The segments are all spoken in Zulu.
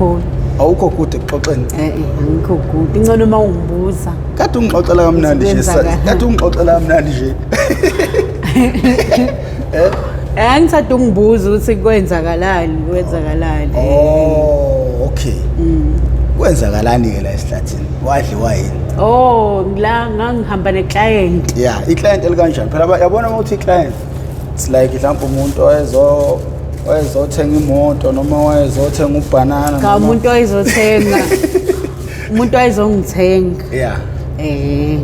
Kakhulu. Awukho kude ekuxoxeni? Eh, angikho kude. Ingcono uma ungibuza. Kade ungixoxela kamnandi nje. Kade ungixoxela kamnandi nje. Eh? Eh, angithanda ungibuza ukuthi kwenzakalani, kwenzakalani. Oh, okay. Kwenzakalani ke la esihlathini? Wadliwa yini? Oh, la ngangihamba ne-client. Yeah, i-client elikanjani? Phela yabona uma uthi i-client, it's like mhlawumbe umuntu oyezo wayezothenga imoto noma wayezothenga ubhanana. Cha, umuntu wayezothenga. Umuntu wayezongithenga. Yeah. Eh.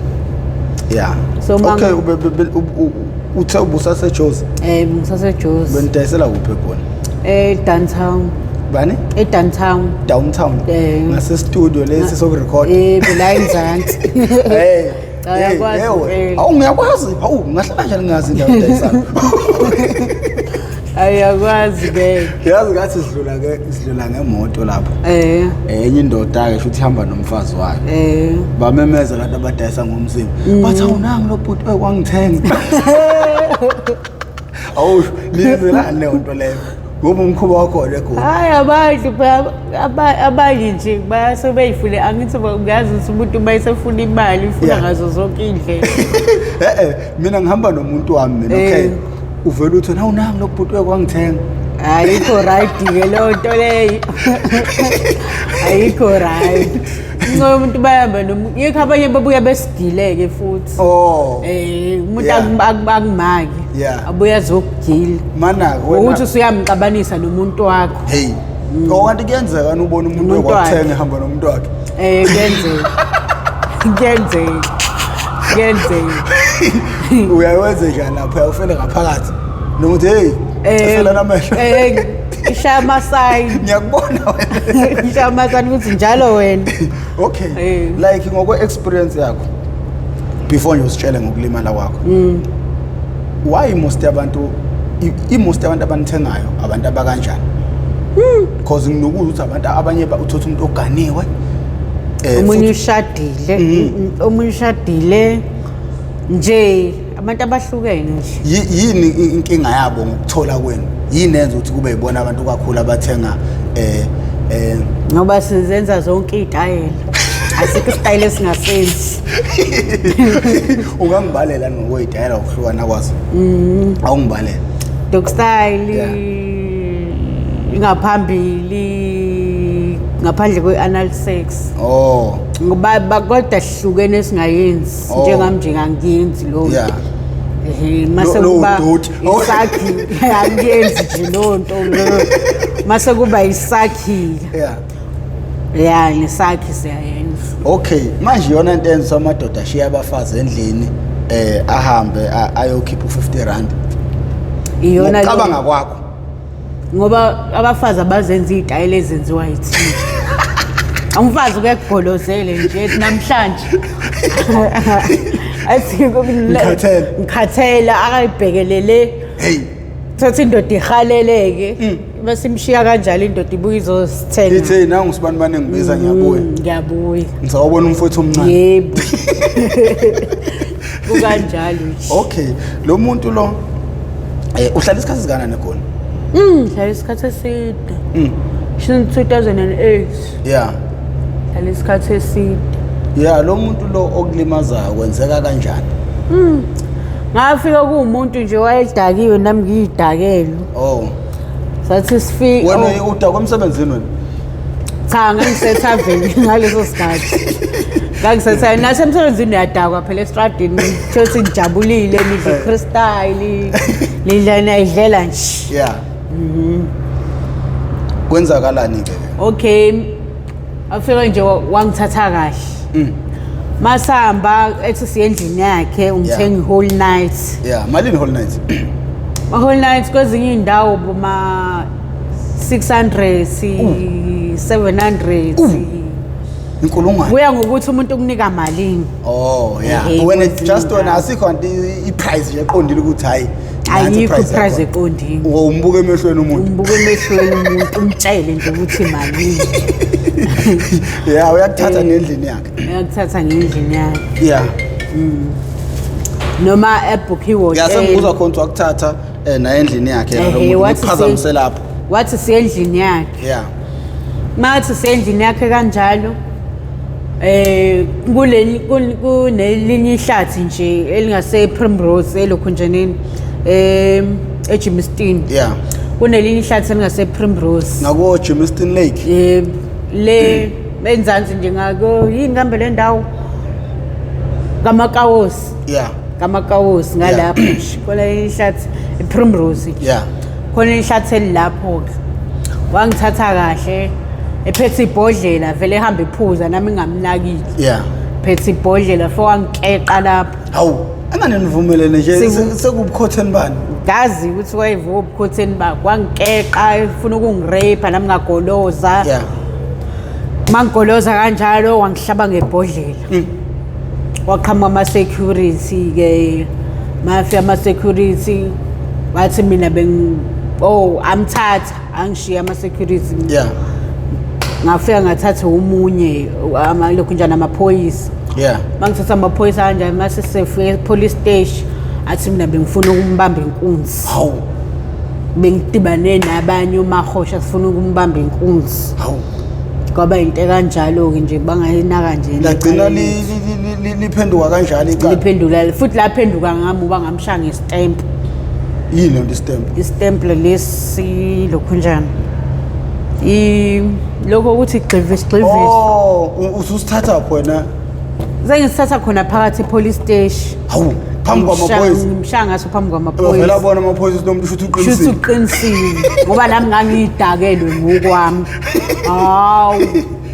Yeah. So okay, uthe ubusaseJozi? Eh, ngisaseJozi. Benidayisela kuphi eGoli? Eh, downtown. Bani? E downtown. Downtown. Eh. Ngase studio lesi sokurecord. Eh, la eMzansi. Eh. Cha, uyakwazi impela. Awu ngiyakwazi. Awu ngahlala kanjani ngingazi indawo edayisayo. Ayakwazi ke. Yazi ngathi sidlula ke sidlula ngemoto lapho. Eh. Enye indoda ke shuthi ihamba nomfazi wayo. Eh. Bamemeza labantu abadayisa ngomzimba. Bathi awunangi lo bhuti wangithenga. Awu niyenzelani leyo nto leyo? Ngoba umkhuba wakho egoli. Hayi abantu abanye nje bayase beyifune angithi ngiyazi ukuthi umuntu uma esefuna imali ufuna ngazo zonke iy'ndlela. Eh eh mina ngihamba nomuntu wami mina okay. Eh. Uvela uthi nawu nangi lo bhuti wangithenga. Ayikho right ke leyo nto leyo. Ayikho right. Ncono umuntu bayahamba nomuntu yikho abanye babuya besigileke futhi. Oh. Eh umuntu Yeah. akumaki. Yeah. Abuye azokugila. Mana Ukuthi wena. usuyamxabanisa nomuntu wakho. Hey. Oh kanti kuyenzeka ubona umuntu Umuntu wakhe. okwakuthenga ehamba nomuntu wakhe. Eh kuyenzeka. Kuyenzeka. Kuyenzeka. Uyawenze njani lapha ufele ngaphakathi. Nokuthi hey, ufela namehlo. Eh ishaya ama-sign. Ngiyakubona wena. Ishaya ama-sign ukuthi njalo wena. Okay. Eh. Like ngokwe experience yakho before nje usitshele ngokulimala kwakho. Why most abantu i most abantu abanithengayo abantu abakanjani? Because nginokuzwa ukuthi abantu abanye uthatha umuntu oganiwe. Eh Omunye ushadile, omunye ushadile nje abantu abahlukene nje. Yini inkinga yabo ngokuthola kwenu? Yini enza ukuthi kube yibona abantu kakhulu abathenga eh Ngoba sizenza zonke iy'tayela. Asikho isitayela esingasenzi. Ungangibalela ngokwey'tayela ukuhlukana kwazo? Awungibalela. Dog style, ingaphambili, ngaphandle kwe-anal sex. Oh. Ngoba kodwa sihlukene esingayenzi. Oh. Njengami nje angiyenzi leyo nto. Yeah. Ehhe, mase Lo kuba doti. Oh. isakhi angiyenzi nje leyo nto leyo. Mase kuba isakhi. Yeah. Ya, ngesakhi siyayenza. Okay, manje iyona into enza amadoda ashiye abafazi endlini ahambe ayokhipha u50 rand. Iyona Ngokucabanga kwakho. Ngoba abafazi abazenza iy'tayela ezenziwa yithina. Umfazi ukuyakugolozele nje ethi namhlanje. Athi Ngikhathele. Ngikhathele akayibhekelele. Hey. Thatha indoda ihaleleke. Bese imshiya kanjalo indoda ibuye izosithenga. Ithe nangu sibani bane ngibiza ngiyabuya. Ngiyabuya. Ngizawubona umfowethu omncane. Yebo. Kukanjalo nje. Okay, lo muntu lo uhlala isikhathi sikanani eGoli? Ngihlala isikhathi eside. Since 2008. Yeah. Ngihlala isikhathi eside. Yeah, lo muntu lo okulimazayo kwenzeka kanjani? Ngafika kuwumuntu nje wayedakiwe nami ngiyidakelwe. Oh. Sathi sifika. Wena udakwa emsebenzini wena? Cha, ngangisethaveni ngaleso sikhathi. Ngangisethaveni nasemsebenzini uyadakwa phela estradini thothi nijabulile nidla i-crystal nidla nayidlela nje. Yeah. Kwenzakalani ke? Okay, afika nje wangithatha kahle. Masihamba ethi siye endlini yakhe ungithenga i-whole night. Yeah, malini whole night? Whole night kwezinye iy'ndawo boma 600, 700. Inkulungwane. Kuya ngokuthi umuntu ukunika malini. Oh yeah. Ehhe, Wena kwezinye just wena iy'ndawo. asikho nto i-price nje eqondile ukuthi hayi. nansi Ayikho i-price i-price yakhona. eqondile. Umbuka emehlweni umuntu. Umbuka emehlweni umuntu umtshele nje ukuthi malini. Yeah, uyakuthatha ngendlini yakhe. Uyakuthatha ngendlini yakhe. Yeah. Noma ebhukhe ihhotela. Ngiyasengikuzwa khona ukuthi wakuthatha naye endlini yakhe lo Ehhe, muntu wathi uphazamise lapho. Wathi siye endlini yakhe. Yeah. Mathi sendlini yakhe kanjalo kuleli kunelinye ihlathi nje elingase Primrose elokhunjeneni eJimiston. Yeah. Kunelinye ihlathi elingase Primrose. Ngako Jimiston Lake. Le enzansi nje ngako yini kambe le ndawo kaMakawosi. Yeah. KaMakawosi ngalapho nje. Khona ihlathi ePrimrose. Yeah. Khona ihlathi elilapho ke. Wangithatha kahle ephethe ibhodlela vele ehamba iphuza nami ngingamnakile. Yeah. Phethe ibhodlela fo wangikeqa lapho. Hawu, engane nivumelene nje sekubukhotheni bani? Ngazi ukuthi wayevuka ubukhotheni bakhe wangikeqa efuna ukungirape nami ngagoloza. Yeah. Mangigoloza kanjalo wangihlaba ngebhodlela. Waqhamuka ama-security ke mafika ama-security wathi mina beng oh amthatha angishiya ama-security. Yeah. Ngafika ngathatha omunye lokhu njani amaphoyisa. Yeah. Mangithatha amaphoyisa kanjani mase sefike e-police station athi mina bengifuna ukumbamba inkunzi. Hawu. Bengidibane nabanye umahosha sifuna ukumbamba inkunzi. Hawu. Kwaba into kanjalo-ke nje bangayinaka nje. Lagcina liphenduka kanjalo icala. Liphendula futhi laphenduka ngami uba ngamshaya ngestamp. Yini lento istamp? Istamp lesi lokhu njani? I lokho ukuthi gxivisi gxivisi. Oh, ususithatha khona. Sengisithatha khona phakathi e-police station. Hawu, phambi kwamaphoyisa. Ngimshaya ngaso phambi Bavela kwamaphoyisa. bona amaphoyisa ukuthi lo muntu shuthi Shuthi uqinisile. uqinisile ngoba nami ngangidakelwe ngokwami. Hawu,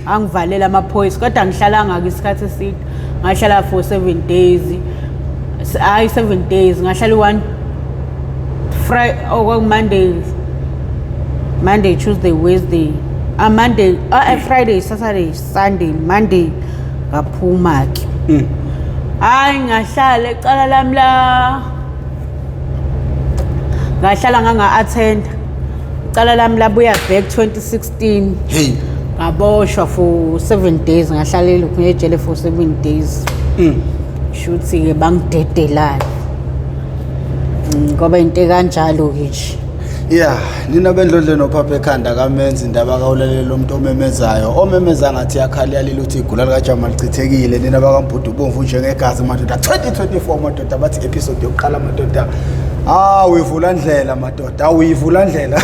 angivalela amaphoyisa kodwa ngihlalanga isikhathi eside. Ngahlala for 7 days. Hayi 7 days, ngahlala one Friday, oh Monday. Monday, Tuesday, Wednesday. Monday, Friday, Saturday, Sunday, Monday ngaphuma ke. Hayi ngahlala ecala lami la ngahlala nganga-attend icala lami labuya back 2016. Hey. Ngaboshwa for 7 days ngahlala elokhu ejele for 7 days. Shuthi-ke bangidedelana ngoba into ekanjalo-ke nje. Yeah, nina bendlondle nophapha ekhanda kamenzi indaba kawulalela umuntu omemezayo. Omemeza ngathi yakhala yalila uthi igula likaJama lichithekile. Nina bakaMbhudu bomvu njengegazi madoda. 2024 madoda bathi episode yokuqala madoda. Ah, uyivula ndlela madoda, uyivula ndlela.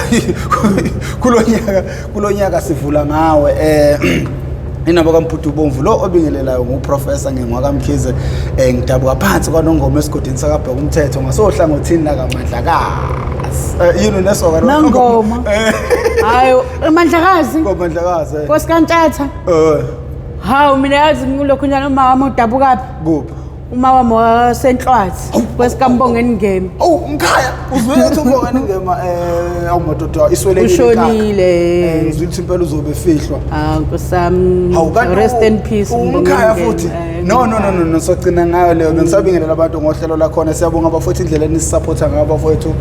Kulonyaka sivula ngawe Nina bakaMbhudu bomvu lo obingelelayo nguProfessor Ngengwa kaMkhize ngidabuka phansi kwaNongoma esigodini sakaBheka umthetho ngasohlangothini lakaMandlakazi. Yini unesoka Nongoma. Hayi uMandlakazi. KwaMandlakazi. Nkosi kaNtshatha. Hawu mina yazi ngilokhu njalo uma wami udabukaphi? Kuphi? Uma wami waseNhlwathi kwesikaMbongeni Ngema. Oh mkhaya uzwe ukuthi uMbongeni Ngema awu madoda iswelekile. Ushonile. Ngizwe ukuthi impela uzobe efihlwa. Ah nkosami. Hawu kanti rest in peace umkhaya futhi. No no no no sogcina ngayo leyo bengisabingelela abantu ngohlelo lakhona. Siyabonga abafowethu indlela enisupporta ngayo abafowethu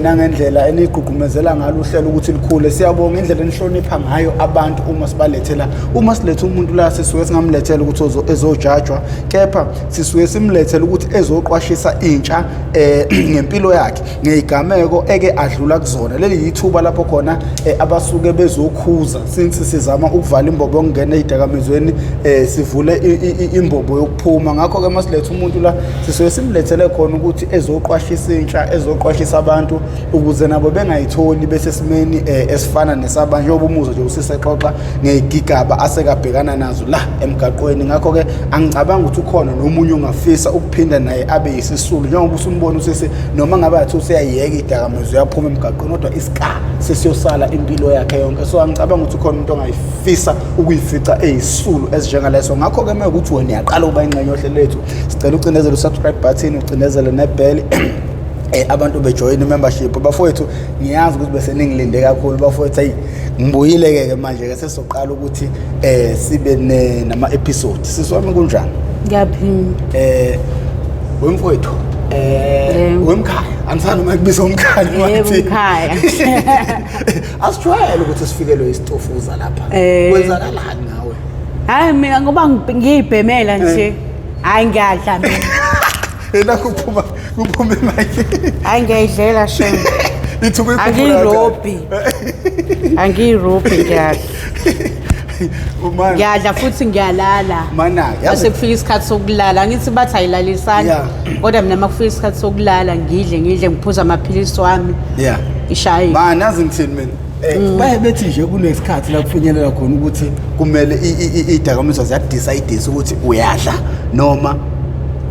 nangendlela enigqugqumezela ngalo uhlelo ukuthi likhule. Siyabonga indlela enihlonipha ngayo abantu uma sibalethela. Uma siletha umuntu la sisuke singamlethela ukuthi ezojajwa kepha sisuke simlethela ukuthi ezoqwashisa intsha ngempilo yakhe ngezigameko eke adlula kuzona. Leli yithuba lapho khona abasuke bezokhuza since sizama ukuvala imbobo yokungena ezidakamizweni sivule imbobo yokuphuma. Ngakho ke masiletha umuntu la sisuke simlethele khona ukuthi ezoqwashisa intsha ezoqwashisa abantu ukuze nabo bengayitholi besesimeni esifana nesabanye njengoba umuzwa nje usisexoxa ngezigigaba asekabhekana nazo la emgaqweni. Ngakho ke angicabanga ukuthi ukhona nomunye ongafisa ukuphinda naye abe yisisulu njengoba usumbona usisi noma ngabe athi useyayiyeka idakamizwa uyaphuma emgaqweni kodwa isika sesiyosala impilo yakhe yonke. So angicabanga ukuthi ukhona umuntu ongayifisa ukuyifica eyisulu esinjengaleso. Ngakho ke uma ukuthi wena uyaqala ukuba ingxenye yohlelo lethu sicela ucindezele usubscribe button ucindezele nebell abantu bejoin membership. Bafowethu ngiyazi ukuthi bese ningilinde kakhulu bafowethu. Hey ngibuyile ke manje ke sesizoqala ukuthi sibe nama episode. Sisi wami kunjani? Ngiyaphila. Wemfowethu wemkhaya angisana noma kubiza umkhaya Yebo umkhaya. Asijwayele ukuthi sifikelwe isitofuza lapha. Kwenzakalani ngawe? Hayi mina ngoba ngiyibhemela nje. Hayi ngiyadla mina. Yena kuphuma imali. Hayi ngiyayidlela shem. Ithuba Angiyirobhi. Angiyirobhi, ngiyadla. Uma Ngiyadla futhi ngiyalala. Mana, yazi Mase kufika isikhathi sokulala, angithi bathi ayilalisani. Kodwa mina makufika isikhathi sokulala ngidle ngidle ngiphuza amaphilisi wami. Ishaye. Man, yazi ngithini mina? Baye bethi nje kunesikhathi la kufinyelela khona ukuthi kumele idakamizwa ziyadecide ukuthi uyadla noma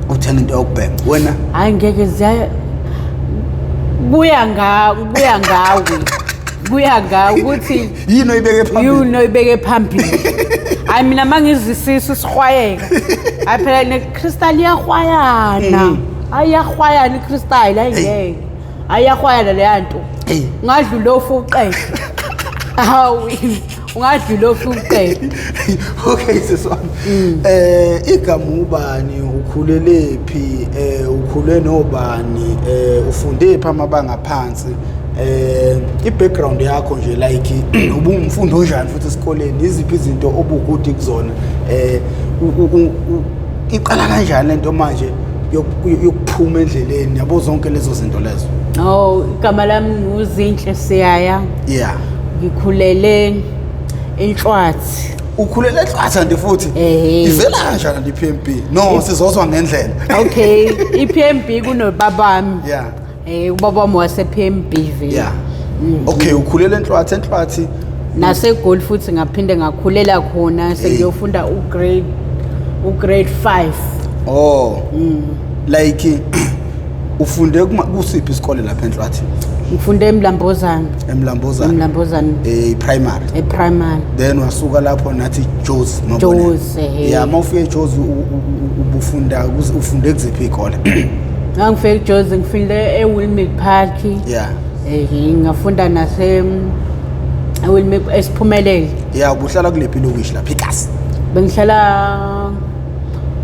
uthenga into yokubhema. Wena Hayi ngeke ziya kuya nga kuya ngawe. Kuya ngawe ukuthi yini oyibeke phambili? Yini oyibeke phambili? Hayi mina mangizwisisa isihwayeka. Hayi phela ne crystal iyahwayana. Hayi iyahwayana i-crystal, hayi ngeke. Hayi iyahwayana leya nto. Ungadlula ofuqeke. Hawu, ungadlula ofuqeke. Okay sisi wami. Igama ubani, ukhulelephi, ukhule nobani, ufunde phi amabanga phansi? I-background yakho nje like ubungumfundi onjani futhi esikoleni, iziphi izinto obukude kuzona? Iqala kanjani lento manje yokuphuma endleleni yabo zonke lezo zinto lezo? Oh, igama lami nguZinhle Siyaya. Ngikhulele eNhlwathi. Ukhulele eNhlwathi kanti futhi? Ivela kanjani le PMB? No, sizozwa ngendlela. Okay, i-PMB kunobabami. Ubaba wami wase PMB vele. Okay, ukhulele eNhlwathi, eNhlwathi. NaseGoli futhi ngaphinde ngakhulela khona sengiyofunda ugrade 5. Oh. Like ufunde kusiphi isikole lapha eNhlwathi? Ngifunde eMlambozana. eMlambozana. eMlambozana. Primary. Primary. Then wasuka lapho nathi Jozi Maboneng. Jozi, ehe. Yeah, mawufike eJozi ubufunda ufunde kuziphi izikole? Ngangifike eJozi ngifunde eWilming Park. Ngafunda nase eWilming eSiphumelele. Yeah, ubuhlala kulephi lokishi lapha eKasi? Bengihlala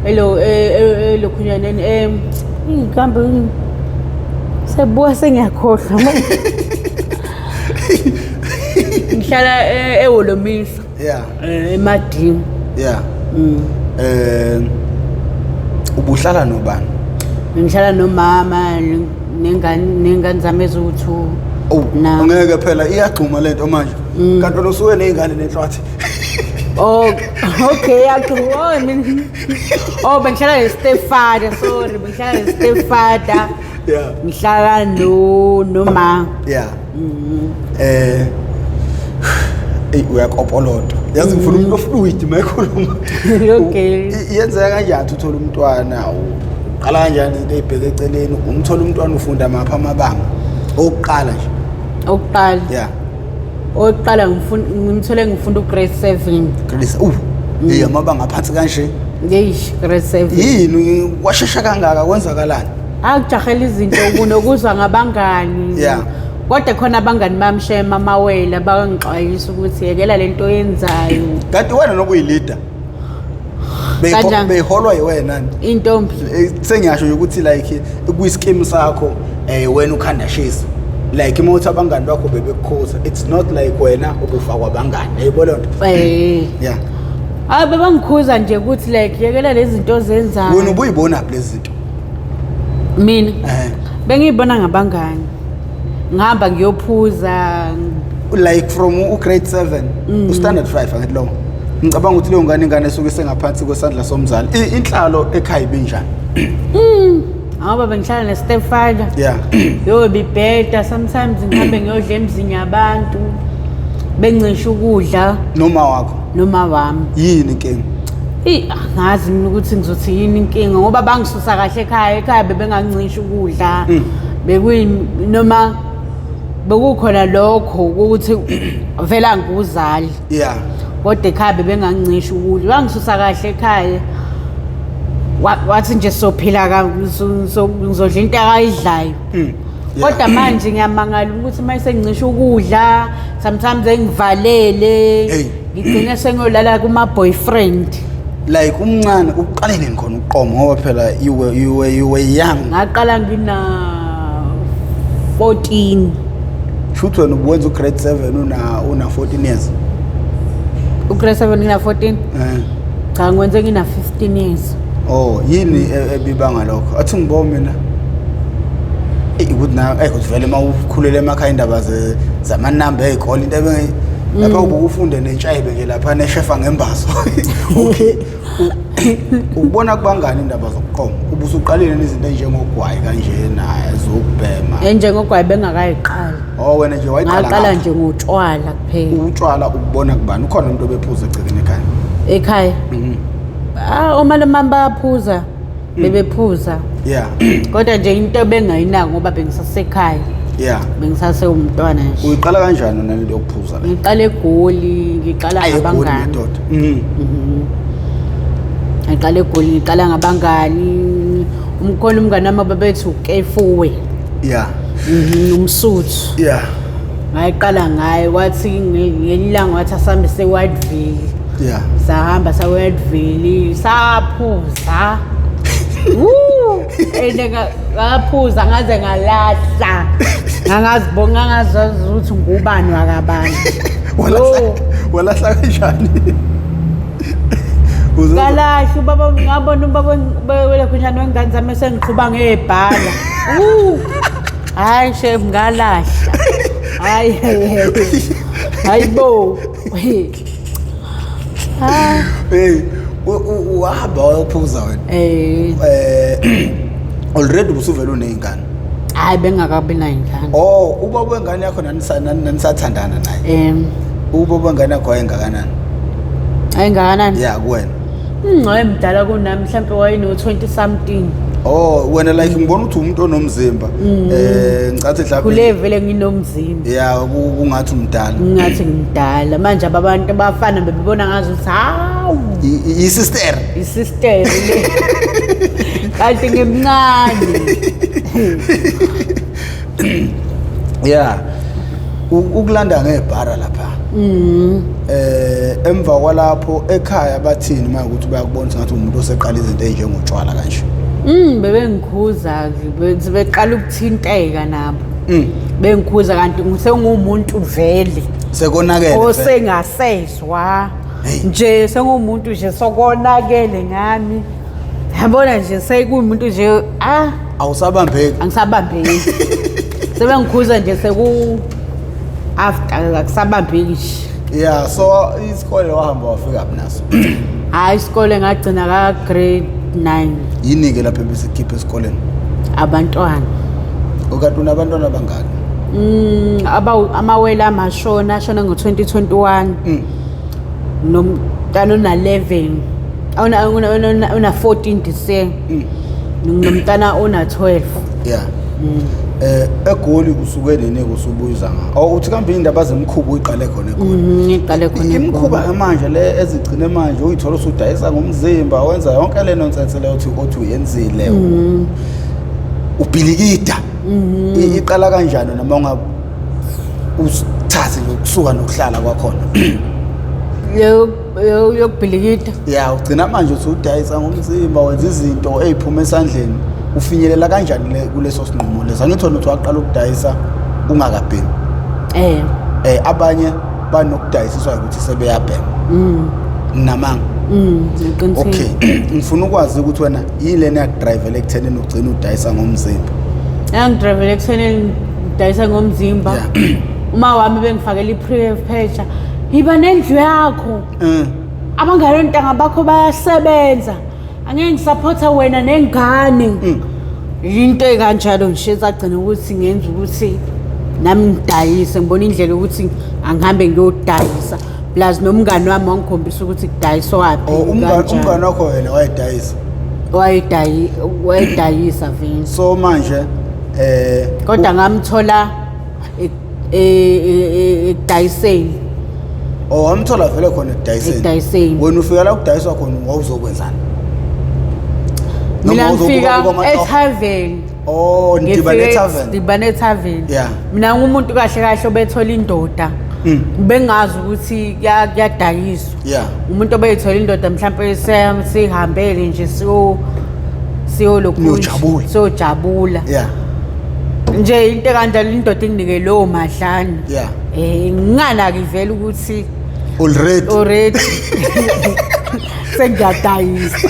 elokhunyaneni, ikambe sebuka sengiyakhohlwa. Ngihlala eWolomisa. Emadini. Ubuhlala nobani? Ngihlala nomama nengane zami eziwu-2. Oh, Na. Ngeke phela iyagxuma lento manje. Kanti wena usuke nezingane nenhlwathi. Oh, okay, iyagxuma. Oh, mina. Oh, bengihlala ne-stepfather, sorry, bengihlala ne-stepfather. Ngihlala noma. Uyakopolota. Yazi ngifuna umuntu ofluid mayekhuluma. Yenzeka kanjani uthola umntwana, uqala kanjani izinto ezibheke eceleni, umthola umntwana ufunda maphi amabanga? Oqala nje. Oqala. Oqala ngimthole ngifunda ugrade 7. Grade 7. Hey, amabanga aphansi kanje. Eish, grade 7. Yini washesha kangaka kwenzakalani? Akujahela izinto kunokuzwa ngabangani. Kodwa khona abangani bami shema amawele bangixwayisa ukuthi yekela lento oyenzayo. Kanti wena nokuyileader. Kanjani? Beyiholwa yiwena ni? Intombi. Sengiyasho nje ukuthi like kwi-scheme sakho wena ukhanda shisa. Like uma uthi abangani bakho bebekukhuza, it's not like wena ubufakwa abangani. Yayibona lento? Hayi bebangikhuza nje ukuthi like yekela lezi zinto ozenzayo. Wena ubuyibona phi lezi zinto? Mina? Bengiyibona ngabangani. Ngihamba ngiyophuza. Like from u grade 7, u standard 5 angithi lowo. Ngicabanga ukuthi leyo ngane ingane esuke isengaphansi kwesandla somzali. Inhlalo ekhaya ibinjani? Ngoba bengihlala ne-stepfather. Yo bibheda sometimes ngihambe ngiyodla emzini yabantu. Bencisha ukudla. Noma wakho? Noma wami. Yini inkinga? Angazi mina ukuthi ngizothi yini inkinga ngoba bangisusa kahle ekhaya, ekhaya bebengancisha ukudla. Bekuyi noma bekukhona lokho ukuthi vele angikuzali. Kodwa ekhaya bebengancisha ukudla. Bangisusa kahle ekhaya. Wathi nje sophila ngizodla into akayidlayo. Kodwa manje ngiyamangala ukuthi uma sengincisha ukudla, sometimes engivalele, ngigcine sengiyolala kuma boyfriend. Like umncane uqale nini khona ukuqoma ngoba phela you were young. Ngaqala ngina 14. Shuthi wena ubuwenza u grade 7 una 14 years. U grade 7 ngina 14? Cha, ngwenze ngina 15 years. Oh, yini ebibanga lokho? Athi ngibone mina. Eyi, ukuthi na ukuthi vele uma ukhulele emakhaya indaba zamanamba ey'kole into lapha ubukufunde nentshayebe nje lapha neshefa ngembazo. Okay, ukubona kubangani indaba zokuqoma, ubusuqalile izinto ey'njengogwayi kanjena zokubhema? Enjengogwayi bengakayiqali. Oh, wena nje wayiqala Ngaqala ngapha. nje ngotshwala kuphela. Utshwala ukubona kubani? Ukhona umuntu obephuza egcekeni ekhaya? Ekhaya, ah, omalume bami bayaphuza, bebephuza, kodwa nje into bengayinaki ngoba bengisasekhaya, bengisasewumntwana nje. Uyiqala kanjani wena lento yokuphuza le? Ngiqala eGoli, ngiqala Ayi, eGoli, ngabangani. madoda. Ngiqala eGoli, ngiqala ngabangani. Umkhona umngani wami ababethi uKefuwe. Umsuthu. Ngayiqala ngaye, wathi ngelilanga wathi asambe se-Whiteville. Sahamba sa-Whiteville, saphuza. Woo! And ngaphuza ngaze ngalahla. Ngangazibonga, ngangazazi ukuthi ngubani wakabani. Walahla, walahla kanjani? Ngalahla ubaba, ngabona ubaba welekhunjani wengane zami esengiqhuba ngebhala. Woo! Hayi chef, ngalahla. Hayi, hayibo. Ah. Hey, wahamba wayophuza wena. Already ubusuvele uneyingane. Hayi, bengakabi nayingane. Oh, ubaba wengane yakho nanisathandana naye? Ubaba wengane yakho wayengakanani? Ayingakanani? Yeah, kuwena. Wayemdala kunami, mhlampe wayeno 20 something. Oh, wena like ngibona ukuthi umuntu onomzimba. Ngicathi mhlawumbe Kule vele nginomzimba. Yeah, kungathi umdala. Ngingathi ngimdala. Manje ababantu abafana bebebona ngazi ukuthi hawu. I-sister. I-sister le. Kanti ngimncane. Yeah. Ukulanda ngebhara lapha. Emva kwalapho ekhaya bathini manje ukuthi bayakubona ngathi umuntu oseqala izinto ezinjengotshwala kanje? Bebengikhuza, beqala ukuthinteka nabo. Bengikhuza kanti sengumuntu vele. Sekonakele vele. Osengasezwa. Hey. Nje sengumuntu nje sokonakele ngami. Yabona nje sekuwumuntu nje, ah, Awusabambeki. Angisabambeki. Sebengikhuza nje seku after akusabambeki nje. Yeah, so isikole wahamba wafika phi naso? Hayi, isikole ngagcina ka grade 9. Yini ke lapha ebesikhipha esikoleni? Abantwana. Okade unabantwana abangaki? Amawele amashona, ashona ngo-2021. Nomntana ona 11. Ona 14 this year. Nomntana ona 12. Yeah. EGoli usuke nini kusubuyiza nga? Oh, uthi kambe indaba zemkhuba uyiqale khona eGoli? Ngiqale khona eGoli. Imikhuba manje le ezigcine manje uyithola usudayisa ngomzimba, wenza yonke le nonsense le othi uyenzile. Ubhilikida. Iqala kanjani noma unga usithathe nje ukusuka nokuhlala kwakhona? Yokubhilikida. Yeah, ugcina manje usudayisa ngomzimba, wenza izinto eziphuma esandleni. Ufinyelela kanjani kuleso sinqumo leso? Angithi wena uthi waqala ukudayisa ungakabhemi. Abanye banokudayisiswa ukuthi sebeyabhema. Namanga. Ngiqinisile. Okay. Ngifuna ukwazi ukuthi wena yini lena yakudrivela ekuthenini ugcine udayisa ngomzimba? Yangidrivela ekuthenini ngidayisa ngomzimba. Uma wami bengifakela i-pressure, yiba nendlu yakho. Abangane ntanga bakho bayasebenza. Angeke ngisupporta wena nengane. Into ekanjalo nje esagcina ukuthi ngenza ukuthi nami ngidayise, ngibona indlela ukuthi angihambe ngiyodayisa. Plus nomngani wami wangikhombisa ukuthi kudayiswaphi. Oh, kanjani. umngani wakho wena wayedayisa? Wayedayisa vele. So manje, Kodwa ngamthola ekudayiseni. Oh, wamthola vele khona ekudayiseni. Ekudayiseni. Wena ufika la kudayiswa khona wawuzokwenzani? Noma Mina wawuzobuka ngifika kuba amatoho? ethaveni. Oh, nidibane Ngifike ethaveni. Sidibane ethaveni. Yeah. Mina ngumuntu kahle kahle obethola indoda. Bengazi ukuthi kuyadayiswa. Umuntu obethola indoda mhlawumbe sihambele nje siyolokhu Niyojabula. Siyojabula. Nje into kanjalo indoda inginike lowo madlana. Nginganaki vele ukuthi Already. Already. Sengiyadayisa.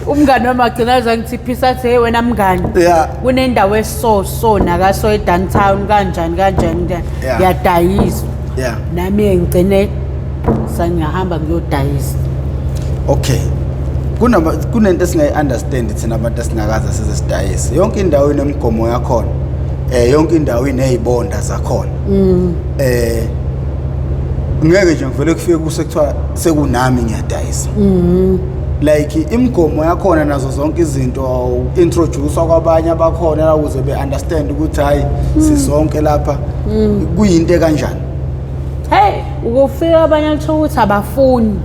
Umngani wami agcina aze angithiphisa athi, hey wena mngani, kunendawo eso so nakaso e-downtown kanjani kanjani kanjani, ngiyadayiswa. Nami ngigcine sengiyahamba ngiyodayisa. Okay. Kunento esingayi-understand thina abantu esingakaze size sidayise. Yonke indawo inemigomo yakhona. Yonke indawo inezibonda zakhona. Ngeke nje ngivele kufike kuse kuthiwa sekunami ngiyadayisa. Like imigomo yakhona nazo zonke izinto introduce kwabanye abakhona la ukuze be understand ukuthi hayi sisonke lapha, kuyinto kanjani? Hey, ukufika abanye kuthiwa ukuthi abafuni.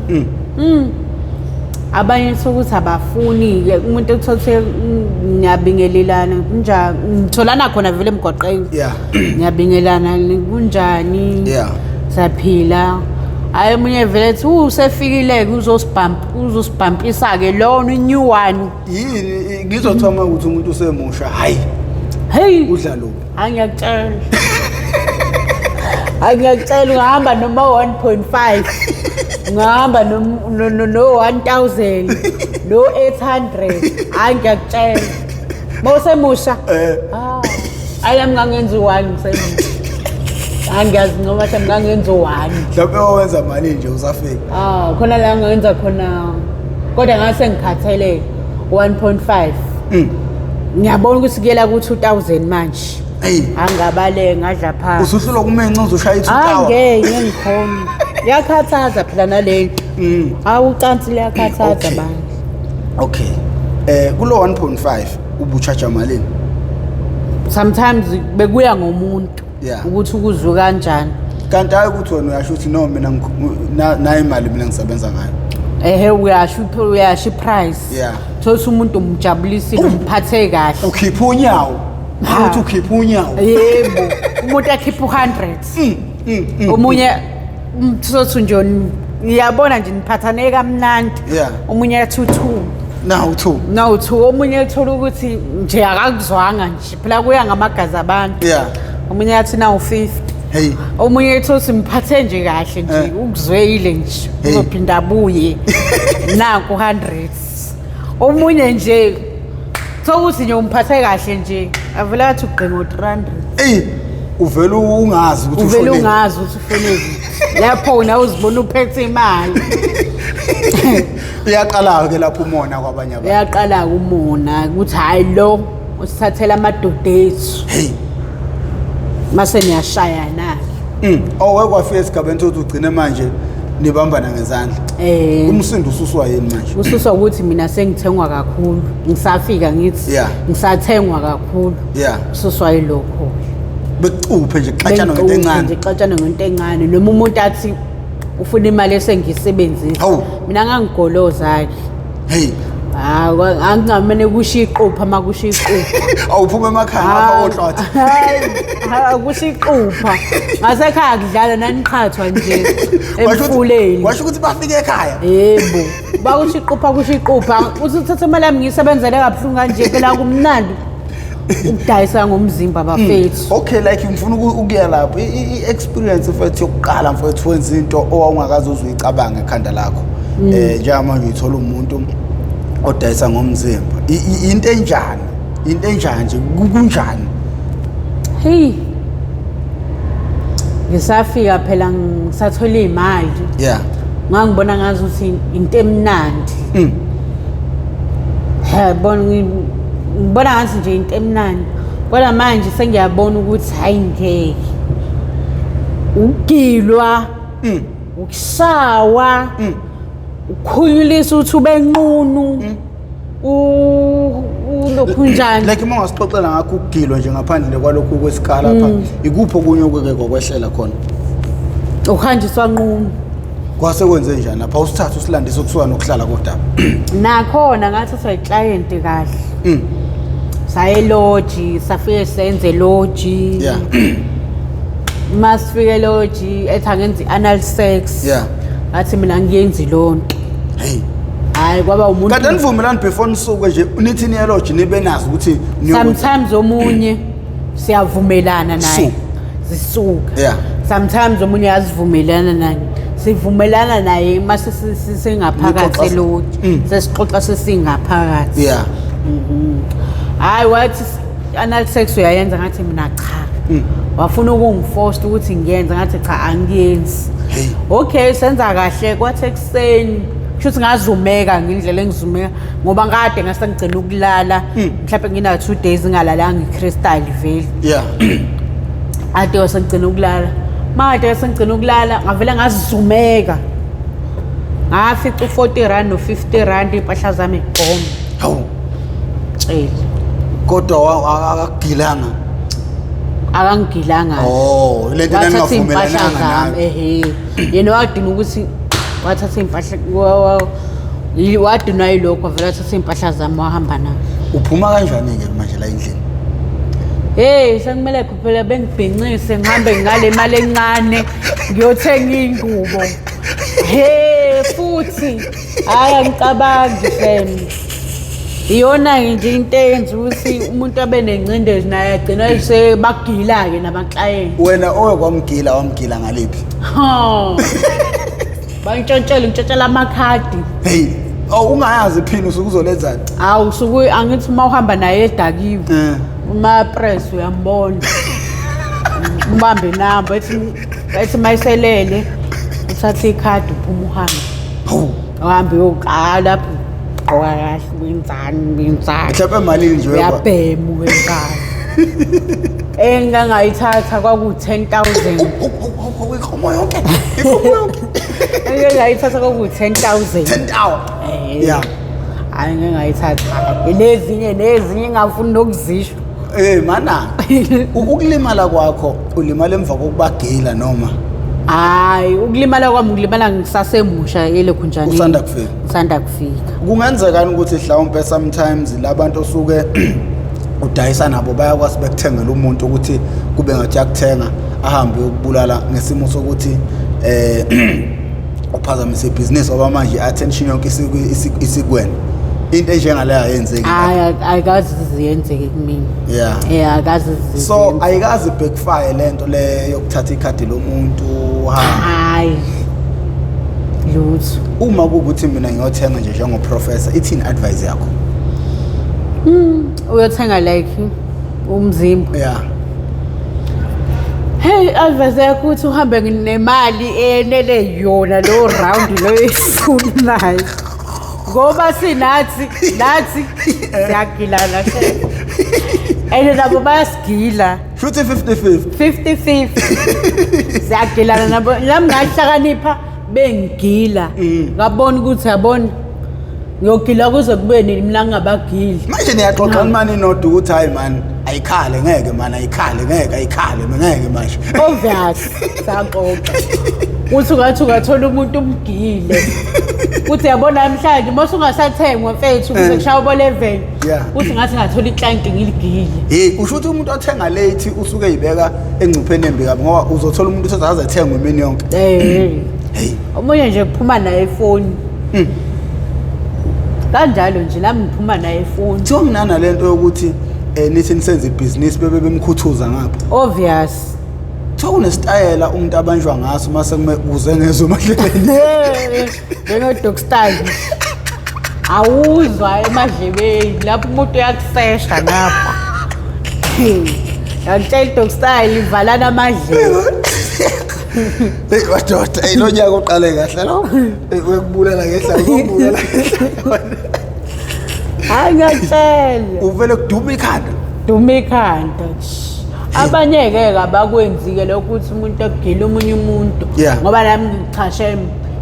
Abanye kuthiwa ukuthi abafuni-ke umuntu ekuthiwa ngiyabingelelana kunjani, ngitholana khona vele emgwaqeni. Ngiyabingelana kunjani? Siyaphila. Hayi omunye vele ethi usefikile-ke uzosibhampisa-ke lona i-new one. Yini ngizothoma ukuthi umuntu usemusha, hayi. Hey, udla lo. Hayi ngiyakutshela. Hayi ngiyakutshela, ungahamba noma 1.5. Ungahamba no 1000, no 800. Hayi ngiyakutshela. Mawusemusha. Ah. Hayi nami ngangenza u-1 ngisemusha. Angiyazi noma mhlawumbe ngangenza u-1. Mhlawumbe wawenza mali nje usafika. Ah, khona la ngenza khona. Kodwa ngase ngikhathele 1.5. Ngiyabona ukuthi kuyela ku 2000 manje. Hey. Angabale ngadla phansi. Usuhlulwa kumenca uzoshaya i-2000. Hayi ngeke ngikhona. Yakhathaza phela nalento. Hawu ucansi liyakhathaza bandla. Okay. Kulo 1.5 ubucharge malini? Sometimes bekuya ngomuntu ukuthi ukuzwe kanjani. Kanti hayi ukuthi wena uyasho ukuthi no mina nayi imali mina ngisebenza ngayo. Ehe, uyasho i-price. Thola umuntu umjabulisile, umphathe kahle. Ukhipha unyawo. Uthi ukhipha unyawo. Yebo. Umuntu akhipha u100. Omunye umthothu nje ngiyabona nje niphathane kamnandi. Omunye athi u2. Now 2. Now 2. Omunye ethola ukuthi nje akakuzwanga nje. Phela kuya ngamagazi abantu. Omunye athi now 50. Hey. Omunye ethola simphathe nje kahle nje ukuzweyile nje uzophinda abuye. Nanku 100. Omunye nje thokuthi nje umphathe kahle nje avela athi ugqingo 300. Ey, uvela ungazi ukuthi ufonile. Uvela ungazi ukuthi ufonile. Lapho wena uzibona uphethe imali. Iyaqala ke lapho umona kwabanye abantu. Iyaqala umona ukuthi hayi lo usithathela amadoda ethu. Hey. Mase niyashaya na. Owe kwafika esigabeni sokuthi ugcine manje nibambana ngezandla. Umsindo ususwa yini manje? Ususwa ukuthi mina sengithengwa kakhulu. Ngisafika ngithi ngisathengwa kakhulu. Ususwa yilokho. Bekucuphe nje xatshana ngento encane. Nje xatshana ngento encane noma umuntu athi ufuna imali esengiyisebenzisa. Mina ngangigoloza ke. Hey. Ah, angingamane kusho iqupha makusho iqupha. Awuphuma emakhaya ngapha kohlotha. Hayi, kusho iqupha. Ngasekhaya kudlala naniqhathwa nje emfuleni. Washo ukuthi bafike ekhaya. Yebo. Bakusho iqupha kusho iqupha. Uthi uthatha imali yami ngiyisebenzele kabuhlungu kanje phela kumnandi ukudayisa ngomzimba bafethu. Okay, like ngifuna ukuya lapho. I-experience mfethu yokuqala mfethu wenza into owawungakaze uzuyicabanga ekhanda lakho. Njengamanje uyithola umuntu odayisa ngomzimba. Into enjani? Into enjani nje? Kunjani? Hey. Ngisafika phela ngisathola imali. Ngangibona ngazi ukuthi into emnandi. He, bona ngibona ngathi nje into emnandi. Kodwa manje sengiyabona ukuthi hayi ngeke. Ukugilwa, ukushawa, ukukhunyulisa ukuthi ube nqunu. Ulokhu njani? Like uma ungasixoxela ngakho ukugilwa nje ngaphandle kwalokhu kwesikhala lapha, ikuphi okunye okuke kwakwehlela khona? Uhanjiswa nqunu. Kwase kwenze njani lapha? Usithathe usilandise kusuka nokuhlala kodaba. Nakhona ngathathwa iclient kahle. Saye lodge, safike senze lodge. Masifike lodge ethi angenzi anal sex. Ngathi mina ngiyenzi lonto. Hey. Hayi kwaba umuntu. Kanti anivumelani before nisuke nje nithi niye lodge nibe nazi ukuthi sometimes omunye siyavumelana naye. Zisuka. Sometimes omunye azivumelana naye. Sivumelana naye uma singaphakathi eloti, sesixoxa sesingaphakathi. Hhayi, wathi anal sex uyayenza, ngathi mina cha. Wafuna ukungiforce ukuthi ngiyenze, ngathi cha, angiyenzi. Hey. Okay, senza kahle, kwathi ekuseni kusho ukuthi ngazumeka ngendlela engizumeka ngoba ngade ngase ngigcina ukulala, mhlawumbe ngina 2 days ngingalalanga i-crystal vele. Ade wasengigcina ukulala, makade sengigcina ukulala, ngavele ngazumeka, ngafica u-R40 no-R50, iy'mpahla zami gone. Hawu. Tshela. Kodwa akakugilanga? Akangigilanga. Oh, le nto Wathatha iy'mpahla naningavumelananga zami. nayo. Ehe, yena wadina ukuthi wathatha iy'mpahla, wadinwa yilokho, wavele wathatha iy'mpahla zami wahamba nazo. Uphuma kanjani-ke manje la endlini? Hey, sekumele phela bengibhincise, ngihambe ngale mali encane ngiyothenga iy'ngubo. He, futhi hhayi, angicabangi fam. Iyona-ke nje into eyenza ukuthi umuntu abe nengcindezi, naye agcina sebagila-ke namaklayenti. Wena owe kwamgila, wamgila ngaliphi? Ha. Bantshontshela, ntshontshela amakhadi. Hey, oh, ungayazi iphini, usuke uzolenzani? Hawu, suke angithi uma uhamba naye edakiwe. Uma press uyambona. Ubambe inamba, ethi mayiselele uthathe ikhadi, uphuma uhambe. Hawu. Uhambe uyoqala lapho, ugqoka kahle, wenzani wenzani. Mhlawumbe malini nje Uyabhema, wenzani. Engangayithatha kwaku-10,000. Inkomo yonke, inkomo yonke. Engangayithatha kwaku-10,000. 10,000? Eh. Hayi, ngeke ngayithatha. Nezinye nezinye engafuni nokuzisho. Eh mana, ukulimala kwakho, ulimala emva kokubagila noma? Hayi, ukulimala kwami ukulimala ngisasemusha elekhunjani. Usanda kufika? Usanda kufika. Kungenzekani ukuthi mhlawumbe sometimes labantu osuke udayisa nabo bayakwazi bekuthengela umuntu ukuthi kube ngathi yakuthenga, ahambe uyokubulala ngesimo sokuthi uphazamise ibhizinisi, ngoba manje i-attention yonke isikwena? Into enjengaleyo ayenzeki? Hayi, ayikazi ziyenzeke kumina. Ayikazi. So ayikazi backfire lento le yokuthatha ikhadi lomuntu ha? Hayi, lutho. Uma kuwukuthi mina ngiyothenga nje njengoprofessor, ithini advice yakho? Uyothenga like umzimba? Yeah. Hey, advice yakho ukuthi uhambe nemali enele yona lo round lo eyifunayo. Ngoba sinathi nathi siyagilana she. And nabo bayasigila. Futhi 50-50. 50-50. Siyagilana nabo. Nami ngahlakanipha bengigila. Ngabona ukuthi yabona, ngiyogila kuze kube nini mina ngingabagili. Manje niyaxoxa mani nodwa ukuthi hayi man, ayikhale ngeke man, ayikhale ngeke, ayikhale ngeke manje? Obvious, saxoxa. Uthi ungathi ungathola umuntu umgile. Uthi yabona namhlanje uma usungasathengwa mfethu kuze kushaya bo 11. Uthi ngathi ngathola iclient ngiligile. Hey, usho ukuthi umuntu othenga late usuke eyibeka engcupheni embi kabi, ngoba uzothola umuntu uthi aze ethengwe imini yonke. Eh. Hey. Omunye nje kuphuma naye efoni. Kanjalo nje nami ngiphuma naye efoni. Kuthiwa mnana lento yokuthi nithi nisenze ibhizinisi bebe bemkhuthuza ngapha. Obvious. Kuthiwa kunesitayela umuntu abanjwa ngaso mase kume kuze ngezwe emadlebeni. Njenge dog style. Awuzwa emadlebeni lapho umuntu uyakusesha ngapha. Ngiyakutshela, dog style ivalana amadlebe. Hey madoda, hey, lo nyaka uqale kahle lo. Hey, uyakubulala ngehla, uyakubulala ngehla. Hayi, ngiyakutshela. Uvele kuduma ikhanda. Duma ikhanda. Abanye-ke abakwenzi-ke lokho ukuthi umuntu akugile omunye umuntu. Ngoba nami ngichashe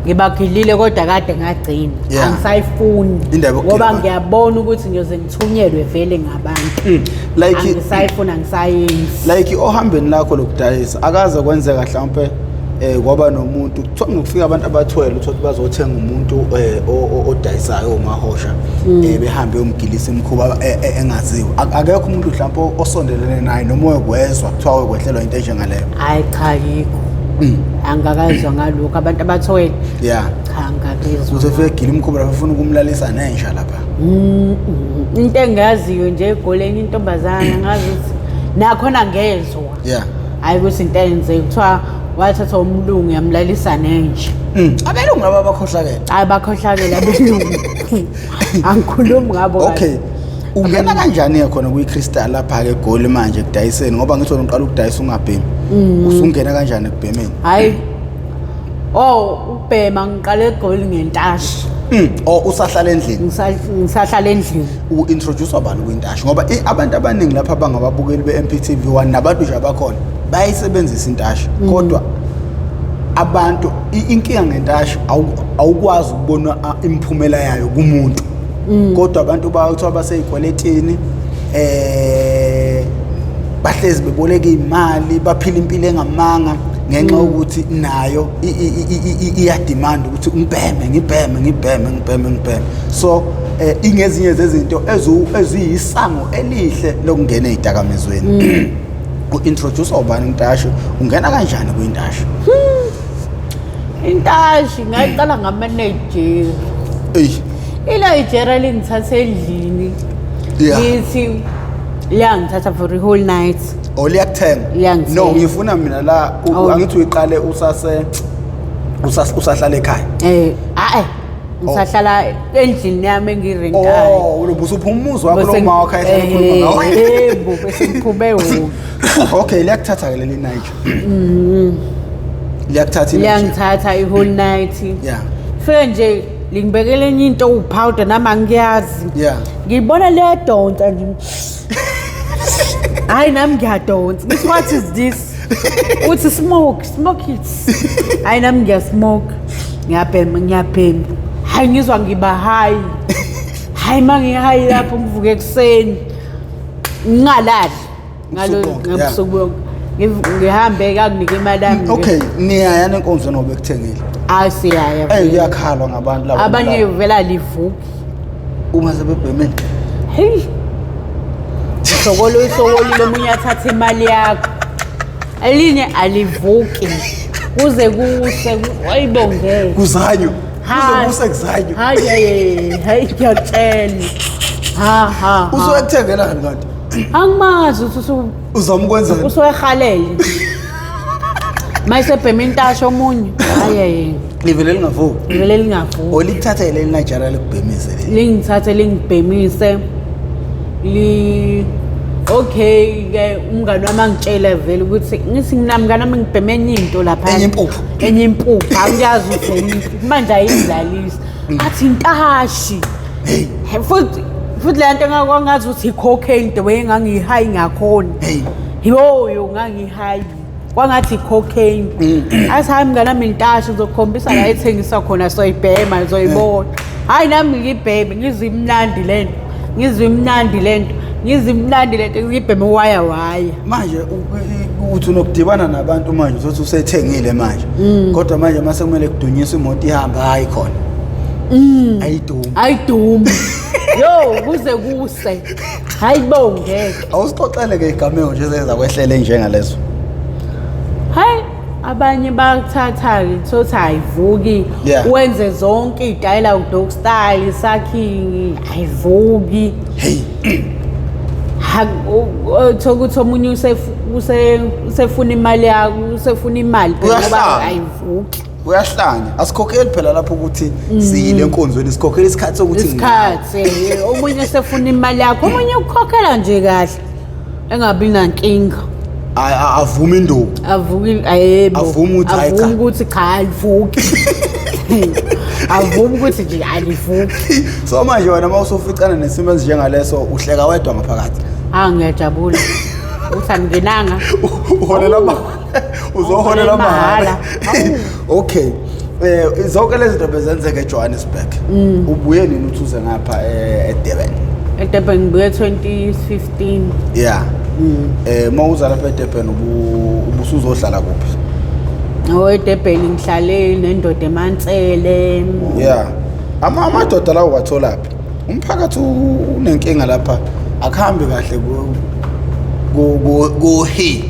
ngibagilile, kodwa kade ngagcina. Angisayifuni. Indaba yokugila Ngoba abantu. ngiyabona ukuthi ngiyoze ngithunyelwe vele ngabantu. Like Angisayifuni, angisayenzi. Like ohambeni lakho lokudayisa, akaze kwenzeka mhlawumbe kwaba nomuntu, kuthiwa ngokufika abantu abathwele, uthola ukuthi bazothenga umuntu odayisayo omahosha, behambe yomgilisa imikhuba engaziwa? Akekho umuntu mhlawumbe osondelene naye noma oyokwezwa kuthiwa wekwehlelwa into enjengaleyo? Hayi cha, yikho. Angikakazwa ngalokho, abantu abathwele. Cha, angikakizwa. Usefike egila imikhuba lapha, ufuna ukumlalisa nenja lapha. Into engiyaziyo nje egoleni, intombazana, ngazi ukuthi nakhona ngezwa. Hayi ukuthi into eyenzeka, kuthiwa Wathatha umlungu yamlalisa nenje. Abelungu laba bakhohlakele. Hayi, bakhohlakele abelungu, angikhulumi ngabo kahle. Okay, ungena kanjani ke khona kwi-crystal lapha-ke eGoli manje ekudayiseni? Ngoba ngithi wena uqala ukudayisa ungabhemi, usungena kanjani ekubhemeni? Hayi, oh, ukubhema ngiqale eGoli ngentashi. Oh, usahlala endlini? Ngisahlala endlini. U-introduce bani kwintashi? Ngoba abantu abaningi lapha bangababukeli be-MPTV 1 nabantu nje abakhona bayayisebenzisa intashi, kodwa abantu inkinga ngentashi awukwazi ukubona imiphumela yayo kumuntu, kodwa abantu bayothiwa basey'kweletini, bahlezi beboleka iy'mali, baphila impilo engamanga ngenxa yokuthi nayo iyademand ukuthi ngibheme, ngibheme, ngibheme, ngibheme, ngibheme. So ingezinye zezinto eziyisango elihle lokungena ey'dakamizweni. U-introduce ubani intashi? Ungena kanjani kwintashi? Intashi ngayiqala ngama-Nigeria. Eyi. INigeria lingithatha endlini. Lithi liyangithatha for the whole night. Oh, liyakuthenga? Liyangithenga. No, ngifuna mina la Oh. angithi uyiqale usahlala ekhaya? Hayi, ngisahlala endlini yami engirentayo. Oh, ulobu usuphuma umuzi wakho lo ma wakho ayehlala ekhuluma ngawo. Yebo, bese ngiphume wona. Okay, liyakuthatha ke leli Niger. Liyakuthatha iNiger. Liyangithatha i-whole night. Fike nje lingibekele enye into uwupowder, nami angiyazi. Ngibona liyadonsa nje, hayi, nami ngiyadonsa, ngithi, "What is this?" Uthi, "Smoke, smoke it." Hayi, nami ngiyasmoke, ngiyabhema, ngiyabhema, hayi, ngizwa ngiba high. Hayi, uma ngihayi lapho ngivuke ekuseni ngingalali ngalo Ubusuku bonke, yeah. ngobusuku bonke. Ngihambe kakunike imali yami. Okay, niyaya nenkonzweni ngoba ekuthengile? Hayi, siyaya. Eh, kuyakhalwa ngabantu laba. Abanye vela livuki. Uma sebebhemeni. Hey, isokolo, isokolile, omunye athathe imali yakho, elinye alivuki kuze kuse, ayibongeke. Kuzanyo. Kuze kuse kuzanyo. Hayi, hayi, hayi, ngiyakutshela, ha ha ha. Usuke kuthengelani kanti? Angimazi ukuthi Uzama ukwenzani? Usuke ehalele mayisebhema intasho omunye, hayi, hayi. Livele lingavuki. Vele lingavuki. O likuthathe leli Nigeria likubhemise leli. Lingithathe lingibhemise li. Okay ke, umngani wami angitshela vele ukuthi, ngithi mina, mngani wami, ngibheme enye into lapha. Enye impuphu. Enye impuphu, angiyazi ukuthi manje ayidlalisi, athi intashi. Hey. He, futhi le nto ngakwangazi ukuthi i-cocaine, the way ngangiyihayi ngakhona. Hey. Yo yo, ngangihayi kwangathi i-cocaine. Athi, "Hayi mngani wami, intashi, ngizokukhombisa la ethengiswa khona, soyibhema, zoyibona." Hhayi, nami ngiyibheme, ngizwe imnandi le nto, ngizwe imnandi le nto, ngizwe imnandi le nto, ngiyibheme waya waya. Manje uthi unokudibana nabantu manje, uzothi usethengile manje, kodwa manje mase kumele kudunyiswe imoto ihambe, hayi khona ayidumi. Ayidumi, yo, kuze kuse, hayi bo, ngeke. Awusixoxele ke igameko nje ezakwehlela njengalezo. Hayi, abanye bakuthatha-ke thothi ayivuki. Wenze zonke iy'tayela, dog style, sucking, ayivuki. Hey. Thola ukuthi omunye usefuna imali yakho, usefuna imali phela ngoba Uyahlanya. ayivuki. Uyahlanya, asikhokheli phela lapho ukuthi siyile enkonzweni, sikhokhela isikhathi sokuthi Isikhathi, omunye sefuna imali yakho, omunye ukukhokhela nje kahle engabi nankinga. Avume induku. Avuki, ayebo. Avume ukuthi hayi cha. Avume ukuthi cha, alivuki, avume ukuthi nje alivuki. So manje wena uma usuficana nesimo esinjengaleso, uhleka wedwa ngaphakathi? Ah, ngiyajabula ukuthi angingenanga. Uholela ma uzoholela mahhala. Awu. Okay, zonke lezi zinto bezenzeka eJohannesburg. Ubuye nini uthi uze ngapha eDurban? eDurban ngibuye 2015. Yeah, mawuza lapha eDurban ubusuzohlala kuphi? Oh, eDurban ngihlale nendoda eMansele. Yeah, amadoda lawo watholaphi? Umphakathi unenkinga lapha, akuhambi kahle ku he